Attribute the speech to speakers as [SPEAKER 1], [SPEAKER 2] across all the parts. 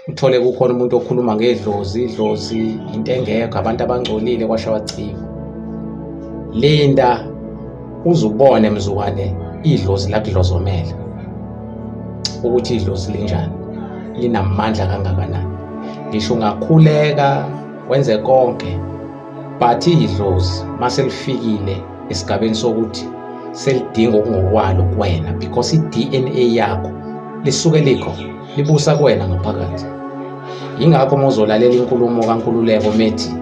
[SPEAKER 1] Uthole kukhona umuntu okhuluma ngedlozi, idlozi into engekho, abantu abangcolile kwasho wacima. Linda uze ubone mzukwane idlozi lakudlozomela ukuthi idlozi linjani, linamandla kangakanani. Ngisho ungakhuleka wenze konke but idlozi mase lifikile esigabeni sokuthi selidinga okungokwalo kuwena because i-DNA yakho lisuke likho libusa kuwena ngaphakathi. Yingakho uma uzolalela inkulumo kaNkululeko methi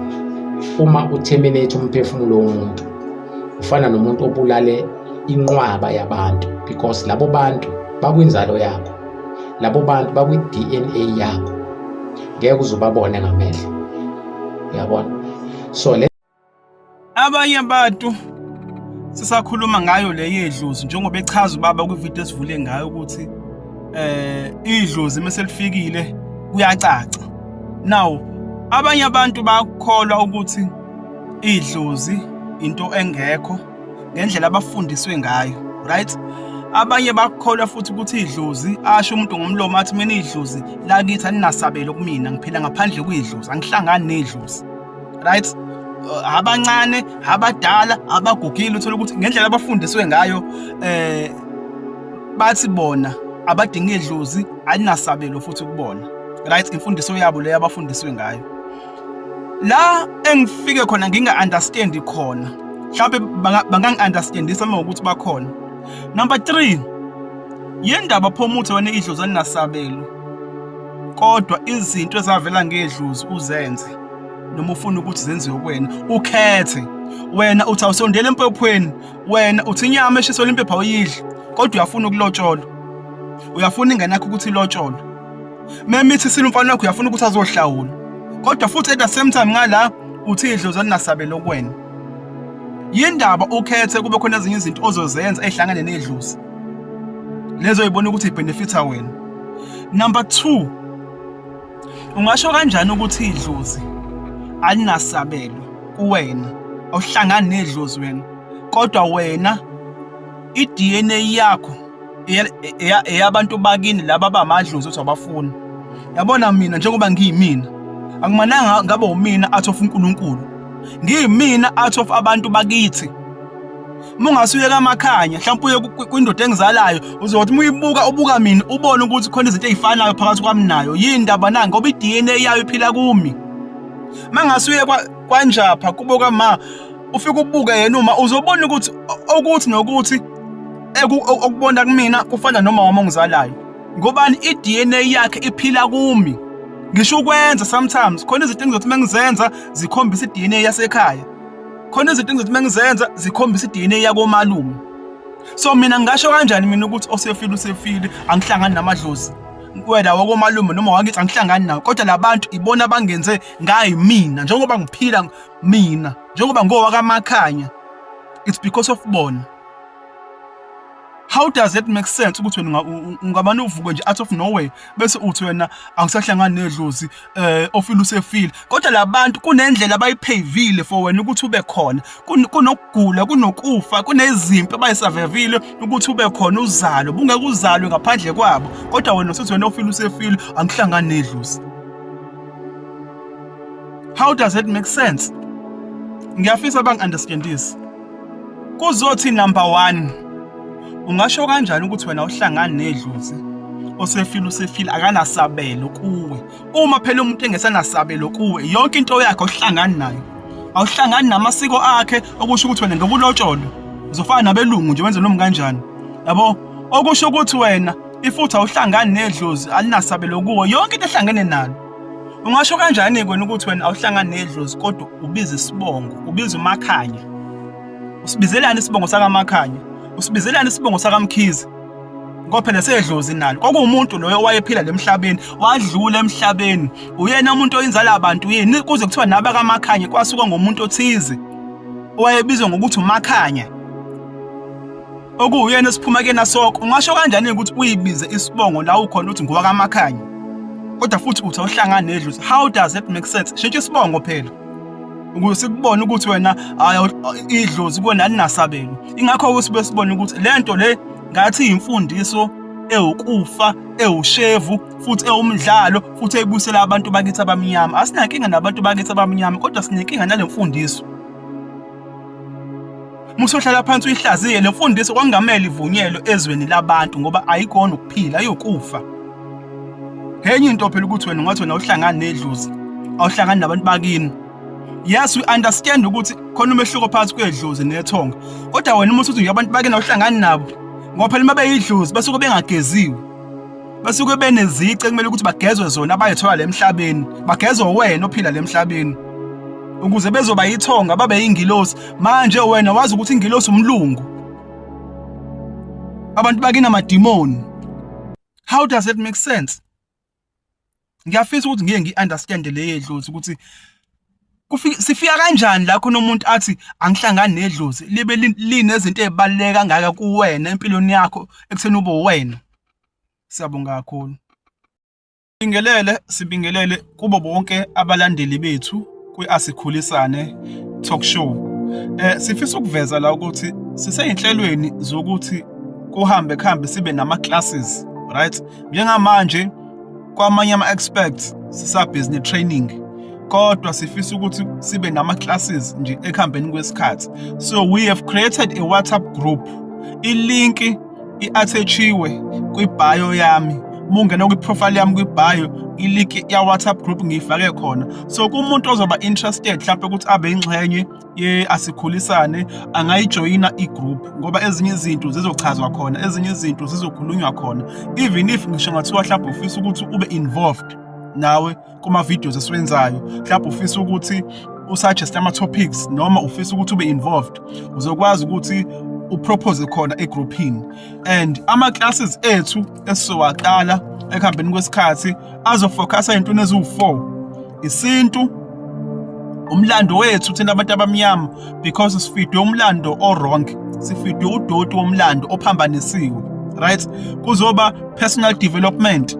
[SPEAKER 1] uma uterminate umphefumulo womuntu ufana nomuntu obulale inqwaba yabantu because labo bantu bakwinzalo yakho, labo bantu bakwi-DNA yakho, ngeke uze ubabone ngamehlo, uyabona? So le
[SPEAKER 2] Abanye abantu sisakhuluma ngayo le yedlozi njengoba echaza ubaba kwividiyo esivule ngayo ukuthi idlozi mase lifikile kuyacaca. Now abanye abantu bakholwa ukuthi idlozi into engekho ngendlela abafundiswe ngayo, right? Abanye bakholwa futhi ukuthi idlozi, asho umuntu ngomlomo athi mina idlozi lakithi alinasabelo kumina, ngiphila ngaphandle kwedlozi, angihlangani nedlozi, right? Abancane, abadala, abagugile, uthola ukuthi ngendlela abafundiswe ngayo bathi bona abadingi idlozi, alinasabelo futhi kubona, right? Imfundiso yabo leyo abafundiswe ngayo. La engifike khona nginga-understand khona, mhlawumbe bangangi-understandisa uma ukuthi bakhona. Number 3, yindaba pho umuthi wena idlozi alinasabelo kodwa izinto ezavela ngedlozi uzenze noma ufuna ukuthi zenziwe kuwena, ukhethe wena uthi awusondele empophweni, wena uthi inyama eshiselwe impepho awuyidli, kodwa uyafuna ukulotsholwa, uyafuna ingane yakho ukuthi ilotsholwe. Memithi sile umfana wakho uyafuna ukuthi azohlawula, kodwa futhi at the same time ngala uthi idlozi alinasabelo kuwena. Yindaba ukhethe kube khona ezinye izinto ozozenza ezihlangane nedlozi lezo oyibona ukuthi ibenefitha wena. Number 2, ungasho kanjani ukuthi idlozi alinasabelo kuwena, awuhlangani nedlozi wena, kodwa wena i-DNA yakho eyabantu bakini laba abamadlozi uthi abafuni. Yabona mina njengoba ngiyimina, akumananga ngabe umina out of uNkulunkulu, ngiyimina out of abantu bakithi. Uma ungase uye kaMakhanya, mhlawumpe uye kwindoda engizalayo, uzothi uma uyibuka ubuka mina ubone ukuthi khona izinto ey'fanayo phakathi kwami nayo. Yini ndaba na? Ngoba i-DNA yayo iphila kumi. Uma ngase uye kwaNjapha kubo kama, ufike ubuke yena uma uzobona ukuthi okuthi nokuthi okubona kumina kufana noma wami ongizalayo. Ngobani? I-DNA yakhe iphila kumi. Ngisho ukwenza sometimes khona izinto engizothi uma ngizenza zikhombisa i-DNA yasekhaya, khona izinto engizothi uma ngizenza zikhombisa i-DNA yakomalume. So mina ngingasho kanjani mina ukuthi osefile usefile, angihlangani namadlozi wena wakomalume noma wakithi, angihlangani nawo, kodwa labantu ibona abangenze ngayimina njengoba ngiphila mina, njengoba ngowakaMakhanya, it's because of bona. How does it make sense ukuthi wena ungabani uvuke nje out of nowhere bese uthi wena angisahlangani nedlozi, ofile usefile, kodwa labantu kunendlela abayipheyivile for wena ukuthi ube khona, kunokugula, kunokufa, kunezimpi abayisavevile ukuthi ube khona uzalwe, bungeke uzalwe ngaphandle kwabo, kodwa wena usuthi wena ofile usefile, angihlangani nedlozi. How does it make sense? Ngiyafisa bangi-understandise. Kuzothi number 1, ungasho kanjani ukuthi wena uhlangani nedlozi, osefile usefile, akanasabelo kuwe? Uma phela umuntu engesanasabelo kuwe, yonke into yakhe awuhlangani nayo, awuhlangani namasiko akhe, okusho ukuthi wena ngokulotsholwa uzofana nabelungu nje, wenze noma kanjani, yabo? Okusho ukuthi wena ifuthi awuhlangani nedlozi, alinasabelo kuwe, yonke into ehlangene nalo. Ungasho kanjani wena ukuthi wena awuhlangani nedlozi kodwa ubiza isibongo, ubiza uMakhanya? Usibizelani isibongo sakaMakhanya? Usibizelani isibongo sakaMkhize? Ngoba phela sedlozi nalo. Kwakuwumuntu loyo owayephila lemhlabeni, wadlula emhlabeni. Uyena umuntu oyinzala abantu yini kuze kuthiwa nabakaMakhanya kwasuka ngomuntu othize owayebizwa ngokuthi uMakhanya, okuwuyena esiphuma kuyena sonke. Ungasho kanjani ukuthi uyibize isibongo la ukhona uthi ngowakaMakhanya, kodwa futhi uthi awuhlangani nedlozi? How does it make sense? Shintsha isibongo phela ukuze sikubone ukuthi wena idlozi kuwena alinasabelo. Ingakho-ke sibe sibone ukuthi le nto le ngathi imfundiso ewukufa, ewushevu futhi ewumdlalo futhi eyibuyisela abantu bakithi abamnyama. Asinankinga nabantu bakithi abamnyama kodwa sinenkinga nale mfundiso. Musohlala phansi uyihlaziye le mfundiso, kwakungamele ivunyelwe ezweni labantu ngoba ayikona ukuphila, ayokufa. Enye into phela ukuthi wena ungathi wena awuhlangani nedlozi, awuhlangani nabantu bakini. Yes, we understand ukuthi khona umehluko phakathi kwedlozi nethonga, kodwa wena uma usuthi nje abantu bakini awuhlangani nabo, ngoba phela uma beyidlozi basuke bengageziwe, basuke benezici ekumele ukuthi bagezwe zona abayithola la emhlabeni, bagezwe wena ophila la emhlabeni ukuze bezoba yithonga, babe yingilosi. Manje wena wazi ukuthi ingilosi umlungu, abantu bakini amadimoni. How does it make sense? Ngiyafisa ukuthi ngiye ngi-understand le yedlozi ukuthi sifika kanjani la khona umuntu athi angihlangani nedlozi libe linezinto ezibaluleke kangaka kuwena empilweni yakho ekutheni ube uwena. Siyabonga kakhulu. Sibingelele, sibingelele kubo bonke abalandeli bethu kwi-Asikhulisane Talk Show. Sifisa ukuveza la ukuthi siseyinhlelweni zokuthi kuhambe kuhambe sibe nama classes, right? Njengamanje kwamanye ama experts sisabhizi ne training, kodwa sifisa ukuthi sibe nama classes nje ekuhambeni kwesikhathi. So we have created a WhatsApp group. I-link i-attachiwe kwi-bio yami. Uma ungena kwi-profile yami kwi-bio, i-link ya WhatsApp group ngiyifake khona. So kumuntu ozoba interested mhlawumbe ukuthi abe ingxenye ye Asikhulisane, angayijoyina i-group ngoba ezinye izinto zizochazwa khona, ezinye izinto zizokhulunywa khona. Even if ngisho ngathiwa mhlawumbe ufisa ukuthi ube involved nawe kuma-videos esiwenzayo, mhlawumbe ufisa ukuthi usuggest ama-topics noma ufisa ukuthi ube involved, uzokwazi ukuthi upropose khona egroupini. And ama-classes ethu esizowaqala ekuhambeni kwesikhathi azofocusa ey'ntweni eziwu-4: isintu, umlando wethu thina abantu abamnyama, because sifidwe umlando o-wrong, sifidwe udoti womlando ophambanisiwe, right? Kuzoba personal development,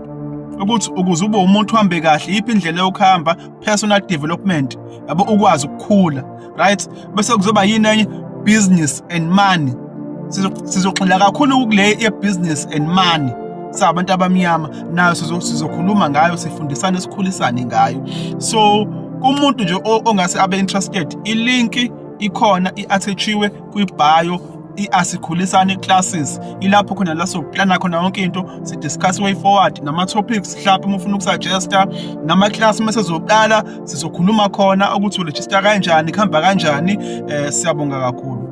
[SPEAKER 2] ukuthi ukuze ube umuntu uhambe kahle, yiphi indlela yokuhamba, personal development yabo, ukwazi ukukhula, right? Bese kuzoba yini enye? Business and money. Sizogxila kakhulu kule ye-business and money sabantu abamnyama, nayo sizokhuluma ngayo, sifundisane, sikhulisane ngayo. So kumuntu nje ongase abe interested, i-link ikhona, i-attachiwe kwi-bio, i-Asikhulisane classes, ilapho khona la soplana khona yonke into, si-discuss way forward nama-topics, mhlawumbe uma ufuna ukusuggesta nama-class uma sezoqala sizokhuluma khona ukuthi uregister kanjani, kuhamba kanjani. Siyabonga kakhulu.